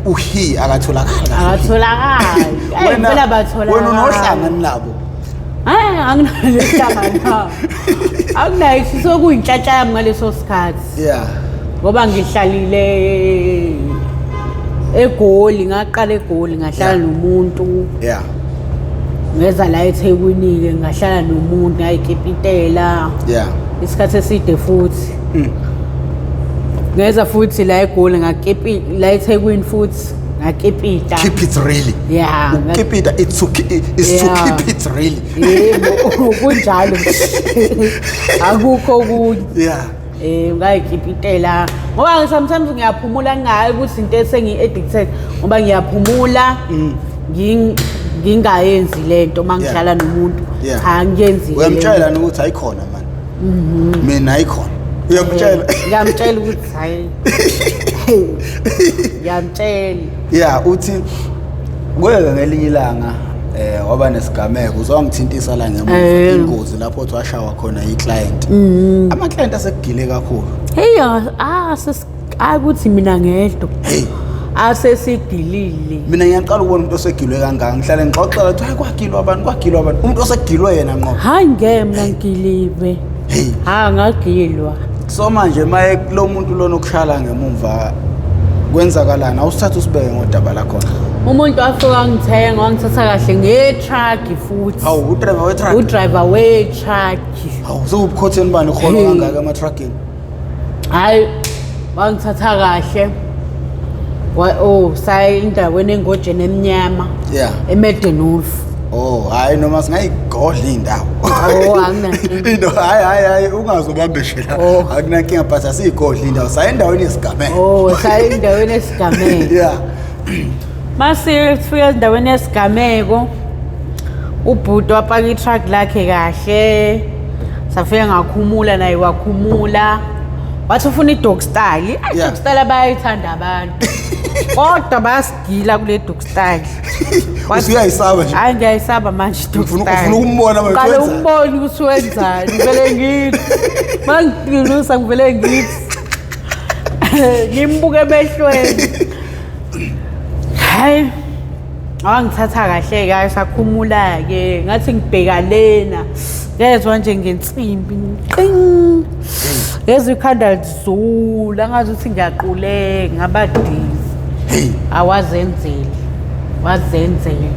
uhe akatholakali kahle. Akatholakali. Eyi, phela batholakala. Wena unohlanga nabo? Hayi, anginayo, akunayo, sokuyinhlanhla yami ngaleso sikhathi. Ngoba ngihlalile Egoli, ngaqala eGoli, ngahlala nomuntu. Ngeza la eThekwini-ke, ngahlala nomuntu, ngayikipitela isikhathi eside futhi. Ngeza futhi la eGoli, ngakipi la eThekwini futhi ngakipita. Keep it really. Yeah. Ukukipita, it's to keep it really. Yebo, kunjalo, akukho okunye. Ngayikipitela ngoba sometimes ngiyaphumula, ngingayi ukuthi into esengiyi-addicted, ngoba ngiyaphumula, ngingayenzi lento uma ngihlala nomuntu. Cha, ngiyenzile. Uyamtshela ukuthi ayikhona man, mina ayikhona, uyamtshela? Ngiyamtshela ukuthi hayi, ngiyamtshela. Yeah, uthi kweke ngelinye ilanga waba nesigameko, uzongithintisa la ngemuva, ingozi lapho uthi washawa khona i-client. Ama-client asekugile kakhulu. Hey, hayi ukuthi mina ngedwa. Hey. Asesigilile. Mina ngiyaqala ukubona umuntu osegilwe kangaka. Ngihlale ngixoxela ukuthi hayi, kwagilwa abantu, kwagilwa abantu, umuntu osegilwe yena ngqo. Hayi, ngeke, mina ngigiliwe. Hey. Ha, ngagilwa. So manje maye lo muntu lona okushala ngemumva, kwenzakalani? Awusithatha usibeke ngodaba lakhona. Umuntu wafika wangithenga, wangithatha kahle nge-truck futhi. Hawu, udriver we-truck? Udriver we-truck. Hawu, sewubukhotheni bani khona Hey. kangaka ema-truckini? Hhayi, wangithatha kahle. Oh, saya endaweni engojeni emnyama, eMedenolf. Oh hayi, noma singayigodla iy'ndawo. Oh, anginankinga. Into, hayi hayi hayi, ungazobambe nje la. Oh. Akunankinga, but asiyigodla iy'ndawo, saya endaweni yesigameko. Oh, saya endaweni esigameko. Mase sifika endaweni yesigameko, ubhuti wapaka i-truck lakhe kahle, safika ngakhumula, naye wakhumula, wathi ufuna i-dog style. I-dog style bayayithanda abantu, kodwa bayasigila kule dog style. Usuyayisaba nje. Hayi, ngiyayisaba manje i-dog style. Ufuna ukumbona manje Qale wenzani? Umbone ukuthi wenzani. Ngivele ngithi mangiqinusa, ngivele ngithi ngimbuke emehlweni. Hayi, wangithatha kahle-ke, hayi, sakhumula-ke, ngathi ngibheka lena, ngezwa nje ngensimbi qing, ngezwa ikhanda lizula, ngazi ukuthi ngiyaquleka, ngaba dizzy. Hey. Awazenzeli, wazenzela,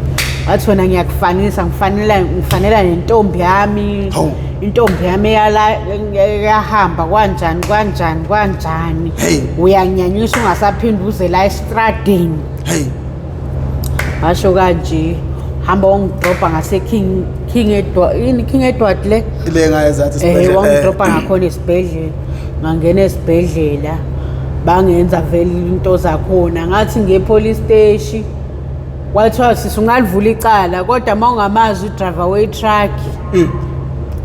wathi wena ngiyakufanisa, ngifanela, ngifanela nentombi yami. Hawu. Intombi yami yahamba kwanjani kwanjani kwanjani. Hey. Uyanyanyisa, ungasaphinde uze la estradini. Hey. Washo kanje, hamba wangidrobha ngase-King, King Edward, yini, King Edward le. Le ngayezathi isibhedlela. Wangidrobha ngakhona esibhedlela, ngangena esibhedlela, bangenza vele into zakhona, ngathi ngiye police station, kwathiwa sisi ungalivula icala, kodwa uma ungamazi udriver we-truck,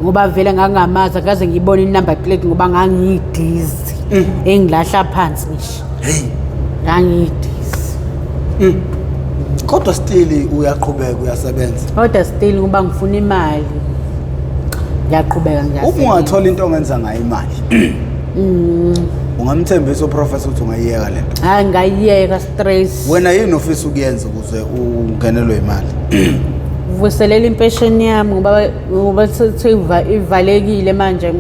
ngoba vele ngangingamazi, akaze ngiyibone i-number plate ngoba ngangiyi-dizzy, engilahla phansi ngisho. Hey. Ngangiyi-dizzy. Kodwa still uyaqhubeka uyasebenza? Kodwa still, ngoba ngifuna imali, ngiyaqhubeka. Uma Ngiyasebenza. ungathola into ongenza ngayo imali, ungamthembisa uprofessor ukuthi ungayiyeka lento? Hayi, ngayiyeka stress. Wena yini ofisa ukuyenza ukuze ungenelwe imali? Vuselela impesheni yami, ngoba ivalekile manje,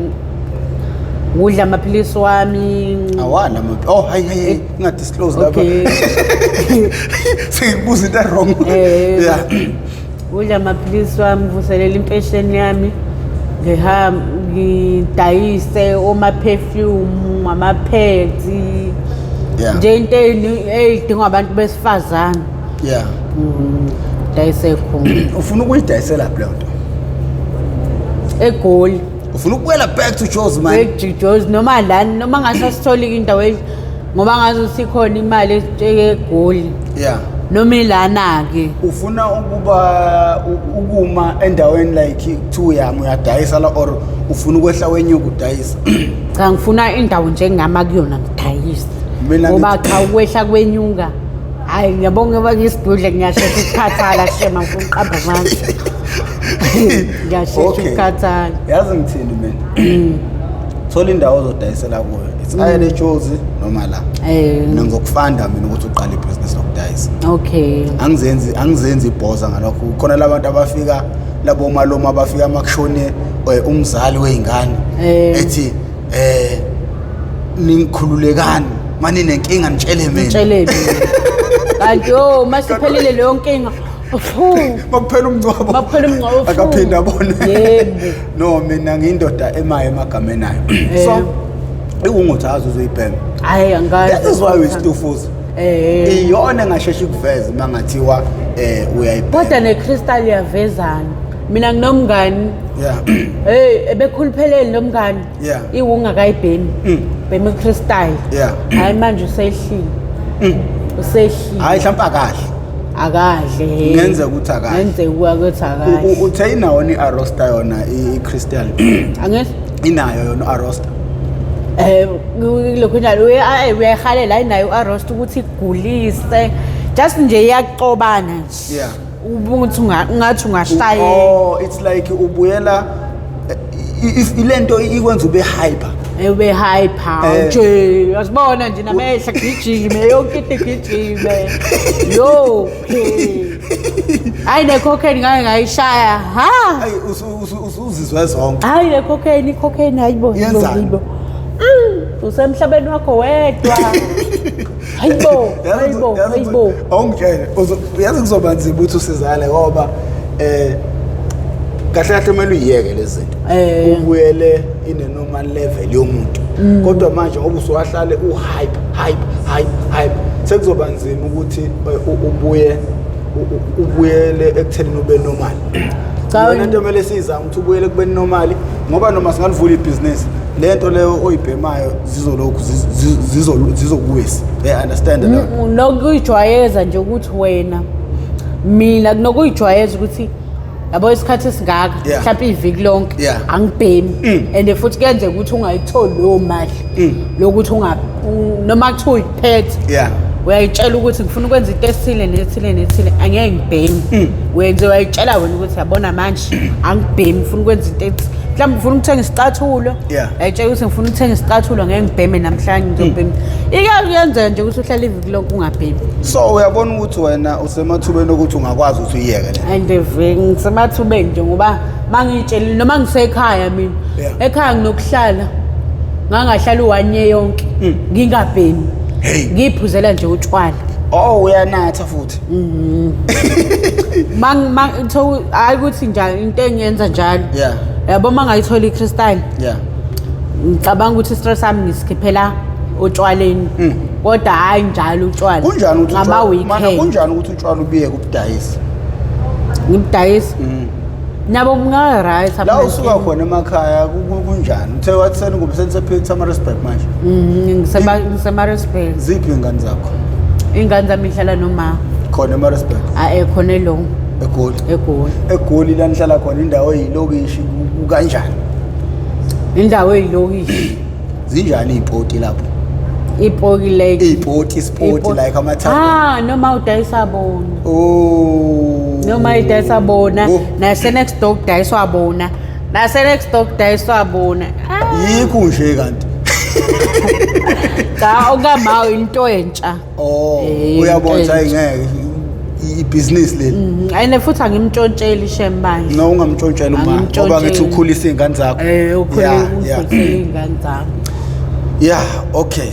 ngudla amaphilisi wami. Awala oh hayi hayi hayi, ungadisclose lapha. Okay. Sengikubuza into wrong. Udla amaphilisi wami, vuselela impesheni yami, ngihamba ngidayise oma-perfume, ama-pads, nje into ey'dingwa abantu besifazane. Dayise khona. Ufuna ukuyidayisela phi leyo nto? EGoli. Ufuna ukubuyela back to Jozi man? Ejozi, noma lana, noma ngasasitholi indawo ngoba ngazuthi ikhona imali eGoli, noma ilana-ke. Ufuna ukuba ukuma endaweni like kuthiwa uyami uyadayisa la, or ufuna ukwehla wenyuka udayisa? Cha, ngifuna indawo nje engingama kuyona ngidayise. Mina Ngoba cha, ukwehla kwenyuka, hhayi, ngiyabonga, ngoba ngisidudle ngiyashesha ukukhathala, shema, ngifuna ukuqamba amandla, ngiyashesha ukukhathala. Yazi ngithini mina? Thola indawo ozodayisela kuyo, it's either eJozi noma la. Mina ngizokufanda mina ukuthi uqale ibhizinisi lokudayisa. Angizenzi ibhoza ngalokho. Khona labantu abafika labo malume abafika makushone umzali wey'ngane, ethi ningikhululekani, mani nenkinga nitshele mina. Ngitshele mina. Kanti yo masiphelile leyo nkinga. Fu. Makuphela umngcwabo. Makuphela umngcwabo, fu. Akaphinda abone. Yebo. No, mina ngiyindoda emayo emagameni ayo. Eh. So iwunguthi azi uzoyibhema. Hayi angazi. That is why uyisitufuza. Eh. Iyona engasheshe ikuveze uma ngathiwa uyayibhema. Kodwa ne-crystal iyavezana. Mina nginomngani. Yeah. Hey, ebekhuluphelele lo mngani. Yeah. Iwunga kayibhemi. Bhema i-crystal. Yeah. Hayi manje usehlile. Usehlile. Hayi mhlawumbe akadli. Akadle. Kungenzeka ukuthi akadli. Kungenzeka ukuthi akadle. Uthe inawo ni arosta yona i-crystal. Angithi Inayo yona arosta. Lokho njalo uyayihalela ayinayo u-arost ukuthi igulise. Just nje iyacobana nje. Yeah. Ubuntu ungathi ungashayela. Oh, it's like ubuyela if ilento ikwenza ube hyper. Ube hyper nje uyasibona nje namehla gijime yonke into igijime. Yo. Hayi ne cocaine ngake ngayishaya. Ha. Hayi usuzizwe zonke. Hayi le cocaine, i-cocaine hayibo. Yenzani? Hayibo. Usemhlabeni wakho wedwa. Hayibo, hayibo, hayibo. Awungitshele, uyazi kuzoba nzima ukuthi usizale ngoba kahle kahle kumele uyiyeke lezi zinto. Ubuyele in a normal level yomuntu. Kodwa manje ngoba usuwahlale u hype hype hype hype sekuzoba nzima ukuthi ubuye ubuyele ekuthenini ube normal. Cha, Yona into emele siyizame ukuthi ubuyele kube normal ngoba noma singalivula ibhizinisi lento leyo oyibhemayo zizolokhu zizokuwisa. They understand that. Nokuyijwayeza nje ukuthi wena mina kunokuyijwayeza ukuthi yabo isikhathi esingaka Yeah. mhlawumbe iviki lonke Yeah. angibhemi and futhi kuyenzeka ukuthi ungayitholi leyo mali lokuthi noma kuthiwa uyiphethe Yeah. Uyayitshela ukuthi ngifuna ukwenza into esithile nethile nethile angeke ngibhemi. Wenze uyayitshela wena ukuthi yabona manje angibhemi ngifuna ukwenza into ethi mhlawumbe ufuna ukuthenga isicathulo. Yeah. Uyayitshela ukuthi ngifuna ukuthenga isicathulo ngeke ngibheme namhlanje ngizobhema. Ike kuyenzeka nje ukuthi uhlale iviki lonke ungabhemi. So uyabona ukuthi wena usemathubeni ukuthi ungakwazi ukuthi uyiyeke le. And ngisemathubeni nje ngoba mangiyitshelile noma ngisekhaya mina. Yeah. Ekhaya nginokuhlala ngangahlala u-1 year yonke ngingabhemi. Hey. Ngiyiphuzela nje utshwala. Oh uyanatha futhi. Mang mang hayi ukuthi njalo into engiyenza njalo. Yeah. Yabo mangayithola i-crystal Yeah. ngicabanga ukuthi stress sami ngisikhiphela otshwaleni. Kodwa hayi njalo utshwala. Kunjani ukuthi ngama utshwala mana weekend. kunjani ukuthi utshwala ubiye kubudayisa? Ngibudayisa. Nabo kunga right. La usuka khona emakhaya kunjani? Uthe wathi seni senisePietermaritzburg manje. Ngisemarisburg. Ziphi ingane zakho? Ingane zami ihlala noma Khona eMaritzburg, ae khona elong eGoli. eGoli. eGoli la nihlala khona indawo eyilokishi kanjani? Indawo eyilokishi. Zinjani iy'poti lapho? Ipoki lake. Iy'poti, isipoti like amathanga. Ah noma udayisa bona. Oh. Noma idayisa bona Oh. nase next door kudayiswa bona. Nase next door kudayiswa bona. Ah, Yikho nje kanti. Cha okamawo into entsha. Oh, Eh, uyabona into hayi ngeke ibhizinisi leli. Ayine futhi angimtshontsheli shembanje. No ungamtshontshela uma ngoba ngithi Angimtshontsheli. ukhulisa iy'ngane zakho. Ukhule Yeah, yeah. ukhulisele iy'ngane zami. Yeah, okay.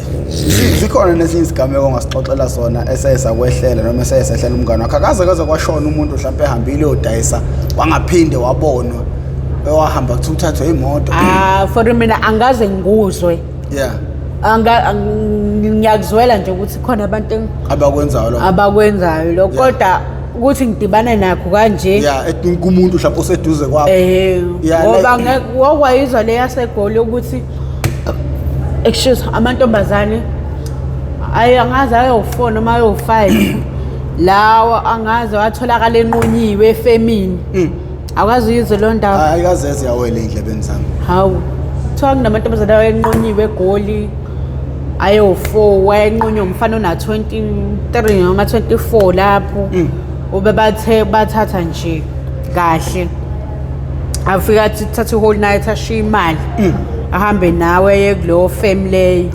Zikhona nesinye isigameko ongasixoxela sona eseye sakwehlela noma eseye sehlela umngane wakho. Akaze kaze kwashona umuntu mhlawumbe ehambile uyodayisa wangaphinde wabonwa. Ewahamba kuthiwa uthathwe imoto. Ah for mina angaze ngikuzwe. Yeah. Ngiyakuzwela nje ukuthi khona abantu Abakwenzayo lokho. abakwenzayo lokho Yeah. kodwa ukuthi ngidibane nakho kanje Yeah, kumuntu mhlawumbe oseduze kwakho. Yeah, ngoba wakwayizwa le yaseGoli ukuthi excuse amantombazane ayi angaze ayo-4 noma ayo-5 lawa angaze watholakala enqunyiwe efemini. Akwazi uyizwe leyo ndawo. Hayi kazeze yawele ey'ndlebeni zami. Hawu kuthiwa kunamantombazane ayenqunyiwe eGoli ayo-4 wayenqunywa umfana ona-23 noma 24 lapho ube bathe bathatha nje kahle afika athi thatha i-whole night ashiye imali ahambe nawe eye kuleyo fem leyo.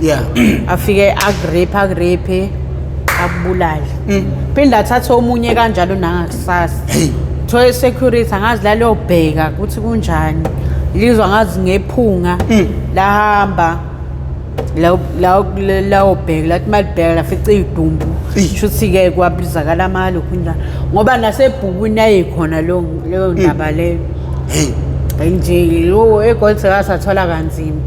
Afike akurape akurape akubulale phinde athathe omunye kanjalo nangakusasa. Hey. Thole security angazi laliyobheka ukuthi kunjani lizwa ngazi ngephunga lahamba. Lawobheka lathi malibheka lafica iy'dumbu. Eyi. Shuthi-ke kwabizakala amalokhu njalo ngoba nasebhukwini yayikhona leyo ndaba leyo. Hey. Nje lo eGoli sekasathola kanzima.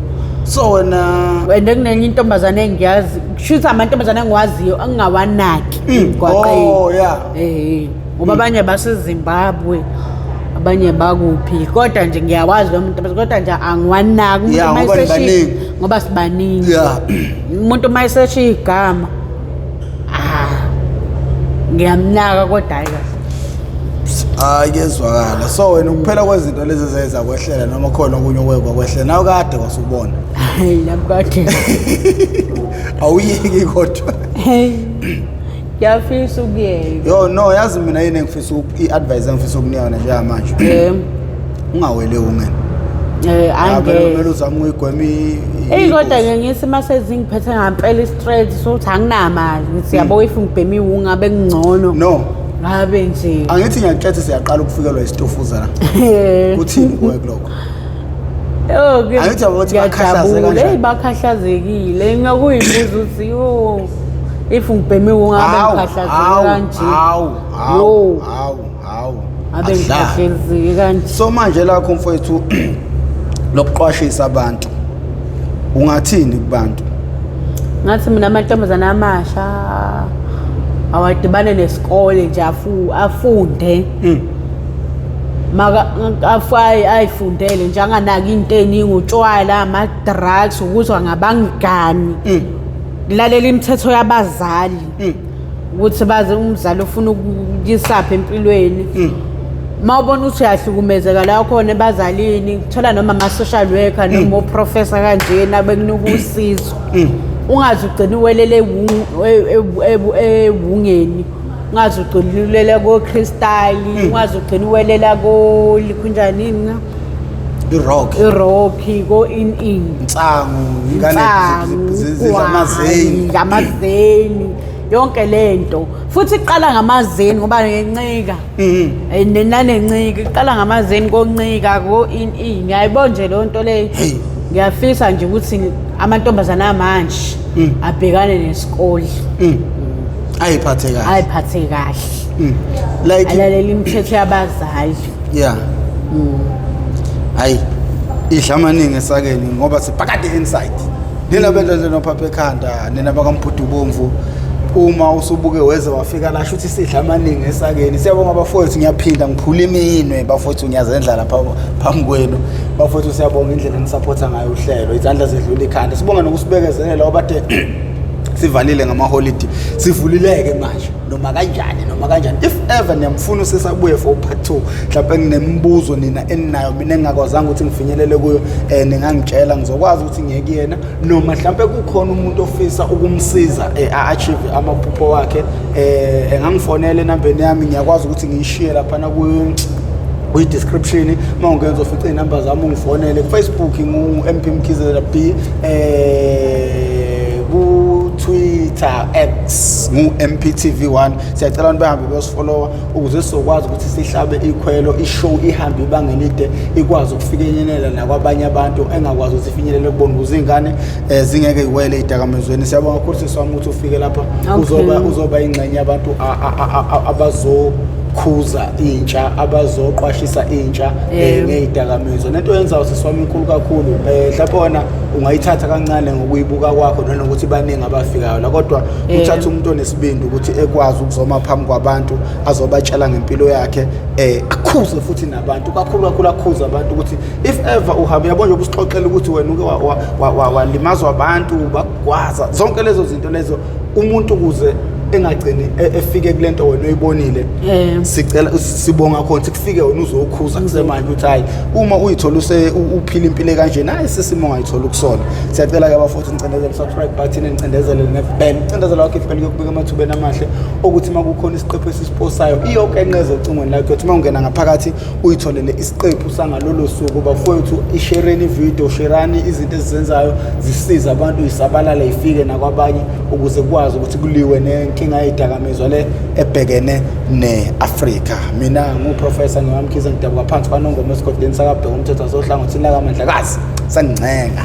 So wena And kunenye intombazane engiyazi, kushuthi amantombazane engiwaziyo engingawanaki emgwaqeni. Oh yeah. Eh, ngoba abanye baseZimbabwe, abanye bakuphi, kodwa nje ngiyawazi lo muntu, kodwa nje angiwanaki umuntu Yeah, uma ngoba eseshiya, nibaningi. ngoba sibaningi. Yeah. Umuntu uma eseshiya igama, ah, ngiyamnaka kodwa hayi kahle. Hayi, kuyezwakala. So wena ukuphela kwezinto lezi ezeza kwehlela noma khona okunye okuye kwakwehlela nawe kade kwasubona? Hayi, nami kade. Awuyeki kodwa. Hey, ngiyafisa ukuyeka. Yo, no, yazi mina yini engifisa i-advice engifisa ukunika yona njengamanje? Yebo. Ungawele ungene. Angeke. Kumele uzame ukuyigwema Eyi, kodwa ke ngithi uma sezingiphethe ngampela i-stress sokuthi anginamali, ngithi yabo if ngibhema iwu ngabe kungcono. No. Ngabe nje. Angithi ngiyakutshela, siyaqala ukufikelwa isitofuza la. Kuthini kuwe kulokho? Oh, Angithi yabo ukuthi bakhahlaze ngiyajabula. kanjani? Eyi, bakhahlazekile. Ngingakuyibuza ukuthi yo if ngibhema iwu ngabe Hawu, ngikhahlazeke hawu, kanje. hawu, hawu, Yo. hawu, hawu. Ngabe Akudlali. ngikhahlazeke kanje. So manje lakho mfowethu lokuqwashisa abantu, ungathini kubantu? Ngathi mina amantombazane amasha awadibane nesikole nje, afunde. Maka afayi ayifundele nje, anganaki into eningi, utshwala, ama-drugs, ukuthi angabangani. Lalela imithetho yabazali ukuthi baze umzali ufuna ukuyisapha empilweni. Uma ubona ukuthi uyahlukumezeka la khona ebazalini, thola noma ama-social worker noma oprofessor kanjena bekunika usizo. Ungaze ugcine uwelele ewungeni, ungaze ugcine uwelela ko-crystal, ungaze ugcine uwelela kolikhunjanini, I-rock. I-rock, ko-in-in. Insangu, ingane zidla amazeni. Amazeni, yonke lento. Futhi iqala ngamazeni ngoba ngencika. Nanencika iqala ngamazeni, koncika, ko in in, ngiyayibona nje leyo nto leyo. Hey. Ngiyafisa nje ukuthi amantombazane amanje abhekane nesikole. Ayiphathe kahle. Ayiphathe kahle. Like Alalela imithetho yabazali. Yeah, hayi, idla amaningi esakeni ngoba sibhakade inside. Nina bendlela nophapha ekhanda, nina bakaMbhudu bomvu, uma usubuke weze wafika la, shuthi sidla amaningi esakeni. Siyabonga bafowethu, ngiyaphinda ngiphula iminwe bafowethu, ngiyazendla lapha phambi kwenu bafowethu. Siyabonga indlela enisupporta ngayo uhlelo, izandla zedlula ikhanda. Sibonga nokusibekezelela obade sivalile ngamaholidi, sivulileke manje noma kanjani, noma kanjani. If ever niyamfuna usesabuye for part 2, mhlawumbe nginemibuzo nina eninayo mina engingakwazanga ukuthi ngifinyelele kuyo, ningangitshela, ngizokwazi ukuthi ngiye kuyena, noma mhlawumbe kukhona umuntu ofisa ukumsiza a-achieve amaphupho wakhe, engangifonela enambeni yami, ngiyakwazi ukuthi ngiyishiye laphana kwi-description. Uma ungenza ufice iy'namba zami, ungifonele. Ku-Facebook ngu-MP Mkhize B, ku-Twitter X ngu-MPTV1. Siyacela abantu behambe beyosifollowa ukuze sizokwazi ukuthi sihlabe ikhwelo, ishow ihambe ibanga elide, ikwazi ukufikenyelela nakwabanye abantu engakwazi ukuthi ifinyelele kubona, ukuze iy'ngane zingeke yiwele ey'dakamizweni. Siyabonga kakhulu sisi wami ukuthi ufike lapha. Uzoba ingxenye yabantu abazokhuza intsha, abazoqwashisa intsha ngey'dakamizwa. Nento oyenzayo sisi wami inkulu kakhulu. Mhlawumbe wena ungayithatha kancane ngokuyibuka kwakho nanokuthi baningi abafikayo la, kodwa uthatha umuntu onesibindi ukuthi ekwazi ukuzoma phambi kwabantu azobatshela ngempilo yakhe, akhuze futhi nabantu kakhulu kakhulu, akhuze abantu ukuthi if ever uhambe, uyabona njengoba usixoxela ukuthi wena uke walimazwa abantu, bakugwaza, zonke lezo zinto lezo, umuntu ukuze engagcini efike kule nto wena oyibonile. Sicela, sibonga khona ukuthi kufike wena uzokhuza kusemanje ukuthi hayi, uma uyithola uphila impilo kanje, nayi sisimo ongayithola ukusona. Siyacela-ke abafuthi nicindezele subscribe button, nicindezele ne-bell. Icindezelo wakho ibell kuyokubika emathubeni amahle okuthi uma kukhona isiqephu esisiposayo iyokenqeza ocingweni lakho, kuyothi uma ungena ngaphakathi uyitholele isiqephu sangalolo suku. Bafowethu, ishereni ividiyo, sherani izinto ezizenzayo, zisize abantu yisabalale ifike nakwabanye ukuze kukwazi ukuthi kuliwe nenkinga yezidakamizwa le ebhekene ne-Afrika. Mina nguprofessor ngiwamkhize, ngidabuka phansi kwaNongoma esigodini sakabheka umthetho wasohlangothini lakaMandlakazi. Sangincenga.